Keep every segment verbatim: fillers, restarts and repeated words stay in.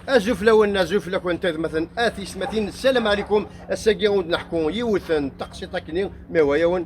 Azul fell-awen, azul fell-akent, aytmaten, a tiyessetmatin, salam ɛlikum. Ass-agi ur d-neḥku yiwet n teqsiṭ akkenni, mihwa-yawen,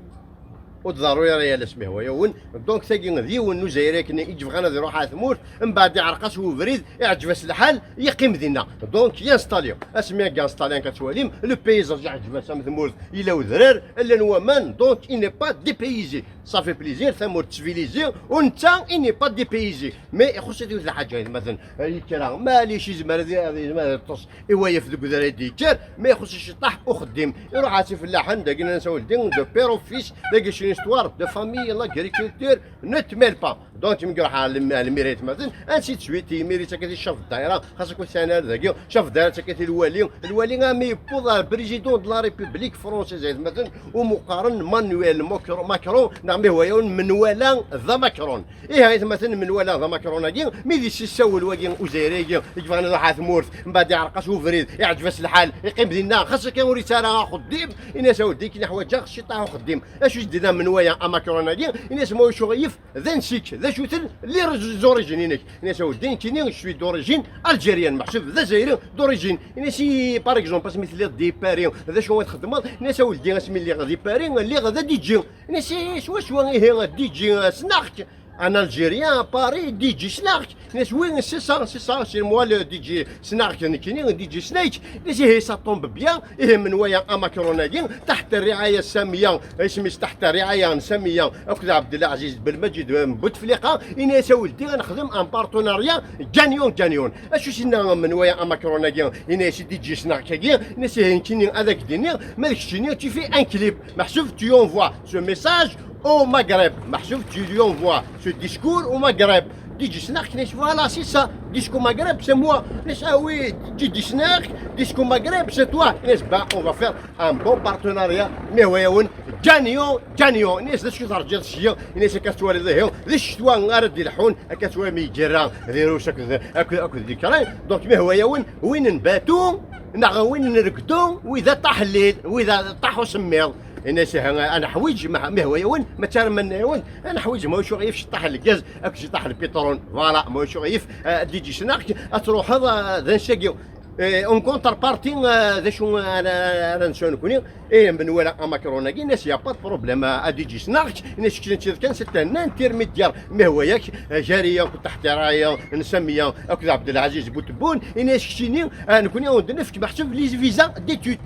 ur d-ḍerru ara yal ass, mihwa-yawen. Donc, tagi d yiwen n uzayri akkenni i yebɣan ad iruḥ ar tmurt, mbeɛd iɛreq-as webrid, iɛǧeb-as lḥal, yeqqim dinna. Donc, yenstalli. Asmi i yenstalli, akka tettwalim, le paysage iɛǧeb-as am tmurt, yella udrar, llan waman, donc, il n'est pas dépaysé. Ça fait plaisir, tamurt civilisée, u netta, il n'est pas dépaysé. Mais ixuṣṣ-it yiwet lḥaǧa, aytmaten. Yekker, maɛlic, yezmer ad, ad, yezmer ad yeṭṭes i wayef deg udrar i d-yekker, mais ixuṣṣ-it ciṭṭaḥ uxeddim. Iruḥ ar ifellaḥen, dagi nnan-as a weldi, de père au fils, dagi c'est une histoire de famille, l'agriculture, ne te mêle pas. Donc, mi iruḥ ar lem-, ar lmiri, aytmaten, ainsi de suite, imir yettak-it ccaf ddayra, xas akk sɛan ar dagi, ccaf ddayra yettak-it lwali, lwali armi yewweḍ ar président de la République française, aytmaten, umi qqaren Manuel Macron, Macron, neɣ mihwa-yawen Menwala d Macron. Ihi, aytmaten, Menwala d Macron-agi, mi d-yessawel wagi uzayri-agi, i yebɣan ad iruḥ ar tmurt, mbeɛd iɛreq-as ubrid, iɛǧeb-as lḥal, iqqim dinna, xas akka ur yesɛi ara axeddim, ini-as a weldi, nekk ḥwaǧeɣ ciṭṭaḥ uxeddim. Acu i s-d-yenna Menwala a Macron-agi? Ini-as ma ulac aɣilif, d ansi-k, d acu-ten les origines-inek? Ini-as a weldi, nekkini je suis d'origine algérienne, meḥsub d azzayri d'origine. Ini-as i, par exemple, asmi telliḍ di Paris, d acu i txeddmeḍ? Ini-as a weldi, asmi lliɣ di Paris, lliɣ d D J. Ini-as i swaswa, ihi D J ssneɣ-k. Un Algérien à Paris, D J ssneɣ-k. Ini-as oui, c'est ça, c'est ça, c'est moi le D J ssneɣ-k, nekkini D J ssneɣ-k. Ini-as ihi ça tombe bien. Ihi Menwala a Macron-agi, taḥt rriɛaya n Samiya, isem-is taḥt rriɛaya n Samiya akked Ɛebdelaziz Belmajid Bouteflika, ini-as a weldi ad nexdem un partenariat gagnant-gagnant. Acu i s-yenna Menwala a Macron-agi? Ini-as i D J ssneɣ-k-agi, ini-as ihi nekkini ad ak-d-iniɣ, ma d keččini tu fais un clip, meḥsub tu envoies ce message au Maghreb, meḥsub tu lui envoies ce discours au Maghreb. D J ssneɣ-k, ini-as voilà, c'est ça, discours Maghreb, c'est moi. Ini-as ah oui, D J ssneɣ-k, discours Maghreb, c'est toi. Ini-as bah, on va faire un bon partenariat, mihwa-yawen, gagnant, gagnant. Ini-as d acu terǧiḍ seg-i? Ini-as akka tettwaliḍ ihi, di ccetwa ara d-ileḥḥun, akka tettwalim yeǧǧerra di rrus akked, akked, akked l'écran. Donc, mihwa-yawen, win n Batu, neɣ win n Regdu, wid a ṭaḥ lil, wid a ṭaḥ usemmiḍ. Ini-as ihi, ad neḥwiǧ, ma-, mihwa-yawen, ma d taremma-yawen, ad neḥwiǧ, ma ulac aɣilif, ciṭṭaḥ n lgaz, akked ciṭṭaḥ n lpiṭrul. Voilà, ma ulac aɣilif, eh, D J ssneɣ-k, ad truḥeḍ, eh, d ansi-agi. Eh, en contrepartie, eh, d acu ara, ara nesɛu nekkni? Eh, Menwala a Macron-agi, ini-as y a pas de problème, eh, a D J ssneɣ-k, ini-as kečč kan c'est un intermédiaire, mihwa-yak, eh, gar-i akked taḥt rriɛaya n Samiya akked Ɛebdelaziz Bouteboun, ini-as keččini, eh, nekkni ad wen-d-nefk meḥsub les visas d'études.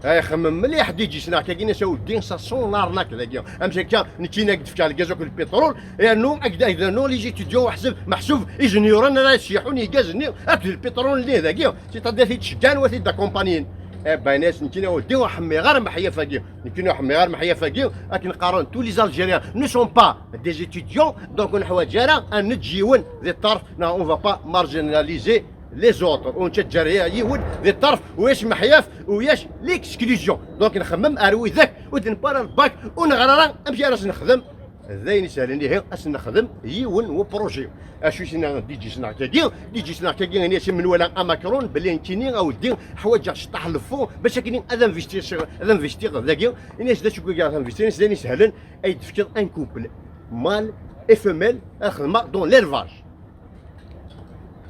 Ay, xemmem mliḥ, D J ssneɣ-k-agi, ini-as a weldi, ça sent l'arnaque dagi. Amek akka, nekkini ad k-d-fkeɣ lgaz akked lpiṭrul, yernu ad k-d-, ad k-d-rnuɣ les étudiants, meḥsub, meḥsub ijenyuren ara yesseḥun lgaz-nni akked lpiṭrul-nni dagi, c'est-à-dire ad t-id-ceggɛen u ad t-id-akumpanyin. Eh ben, ini-as nekkini a weldi ur ḥemmiɣ ara meḥyaf-agi. Nekkini ur ḥemmiɣ ara meḥyaf-agi, akken qqaren, tous les Algériens ne sont pas des étudiants, donc ur neḥwaǧ ara ad neǧǧ yiwen di ṭṭerf, neɣ on va pas marginaliser les autres. Ur nettaǧǧa ara yiwen di ṭṭerf, ulac meḥyaf, ulac l'exclusion. Donc nxemmem ar widak ur d-newwi ara lbak, ur neɣri ara amek ara s-nexdem. D ayen isehlen ihi, ad s-nexdem yiwen n uprojet. Acu i s-yenna D J ssneɣ-k-agi? D J ssneɣ-k-agi, ini-as i Menwala a Macron belli nekkini a weldi ḥwaǧeɣ ciṭṭaḥ n lfond bac akken ad investiɣ, ad investiɣ dagi. Ini-as d acu i ad investiɣ? Ini-as d ayen isehlen, ad yi-d-tefkeḍ un couple, mâle et femelle, ad xedmeɣ dans l'élevage.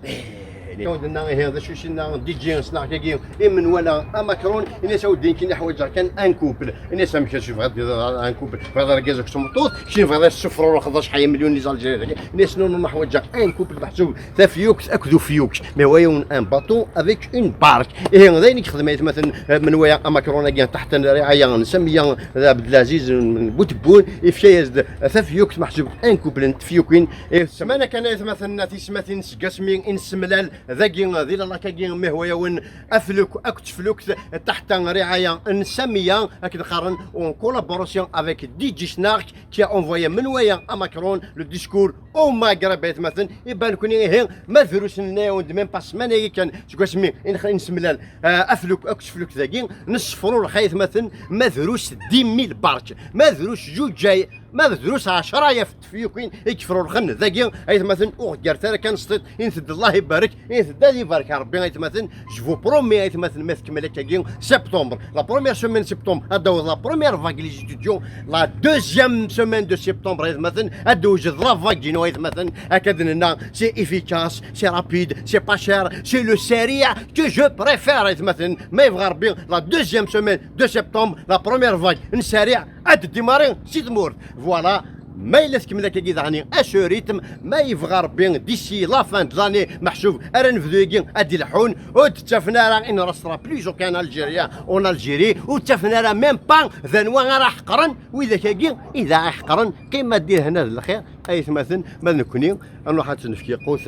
Eh, d acu i s-yenna ihi, d acu i s-yenna D J ssneɣ-k-agi i Menwala a Macron? Ini-as a weldi nekkini ḥwaǧeɣ kan un couple. Ini-as amek tebɣiḍ un couple? Tebɣiḍ argaz akked tmeṭṭut? Kečč tebɣiḍ ad tessufrureḍ acḥal n millions les Algériens dagi? Ini-as non, non, ḥwaǧeɣ un couple meḥsub tafyukt akked ufyuk. Mihwa-yawen un bateau avec une barque. Ihi d ayen i yexdem aytmaten, eh, Menwala a Macron-agi taḥt rriɛaya n Samiya d Ɛebdelaziz Bouteboun, yefka-yas-d tafyukt meḥsub un couple n tefyukin. Eh, ssmana kan aytmaten, tiyessetmatin seg asmi i nessemlal dagi di lalak-agi, mihwa-yawen afluk akked teflukt taḥt rriɛaya n Samiya, akken qqaren, en collaboration avec D J ssneɣ-k, qui a envoyé Menwala a Macron le discours au Maghreb, aytmaten. Iban nekkni ihi, ma drus nenna-yawen-d, même pas ssmana-agi kan seg wasmi i nex-, i nessemlal, eh, afluk akked teflukt dagi, nessefrurex aytmaten, ma drus dix mille barques, ma drus juǧ ay-, ma drus ɛecra alaf tefyukin i yefrurxen dagi, aytmaten, ur ɣ-d-ggaret ara kan sṭiṭ, init-d Allah ibarek, init-d ad ibarek Rebbi, aytmaten. Je vous promets, aytmaten, ma tkemmel akkagi, septembre, la première semaine de septembre, ad d-taweḍ la première vague les étudiants, la deuxième semaine de septembre, aytmaten, ad d-tewjed la vague, you know, Aytmaten, akka d-nenna, c'est efficace, c'est rapide, c'est pas cher, c'est le sariɛ que je préfère, aytmaten. Ma yebɣa Rebbi, la deuxième semaine de septembre, la première vague n sariɛ ad d-démarrer si tmurt. Voilà. Ma yella tkemmel akkagi daɣen à ce rythme, ma yebɣa Rebbi, d'ici la fin de l'année, meḥsub ara nebdu yagi ad d-ileḥḥun, ur d-ttafen ara, il ne restera plus aucun Algérien en Algérie, ur ttafen ara même pas d anwa ara ḥeqren, widak-agi i d aɣ-iḥeqren. Qqim ad d-ihna d lxir, aytmaten, ma d nekkni, ad nruḥ ad tt-nefk i qut.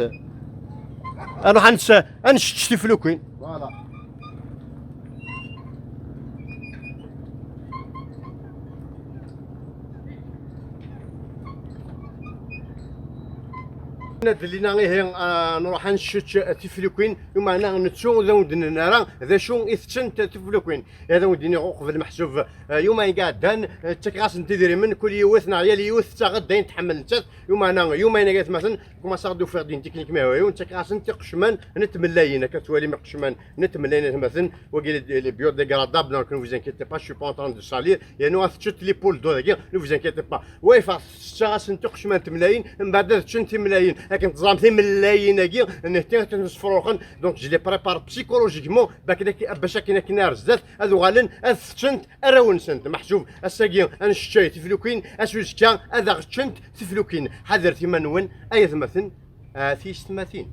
Ad nruḥ ad nečč, ad nečč tiflukin. Voilà. Ad d-lina ihi, ah, nruḥ ad nečč tiflukin, umeɛna nettu d awen-d-nenna ara d acu i teččent tiflukin. Ad awen-d-iniɣ uqbel meḥsub, ah, yumayen iɛeddan, ah, ttakeɣ-asent idrimen, kul yiwet neɣ yal yiwet tettaɣ-d ayen tḥemmel nettat, umeɛna yumayen-agi aytmaten, commencé ad ufiɣ din technique, mais oui, ttakeɣ-asent iqecman n tmellayin, akka twalim iqecman n tmellayin aytmaten, wagi les, les biodégradables, donc ne vous inquiétez pas, je suis pas en train de salir, yernu ad teččent les poules d'eau dagi, ne vous inquiétez pas. Wa yeffeɣ, tečča-asent iqecman n tmellayin, mbeɛd ad ččent timellayin, akken teẓram timellayin-agi, nehti akken sefruxen, donc je les prépare psychologiquement, bac akken, bac akken akken ar zdat, ad uɣalen, ad teččent arraw-nsent, meḥsub, ass-agi ad neččay tiflukin, ass uzekka ad aɣ-ččent tiflukin, ḥadret iman-nwen, ay atmaten, ah, tiyessetmatin.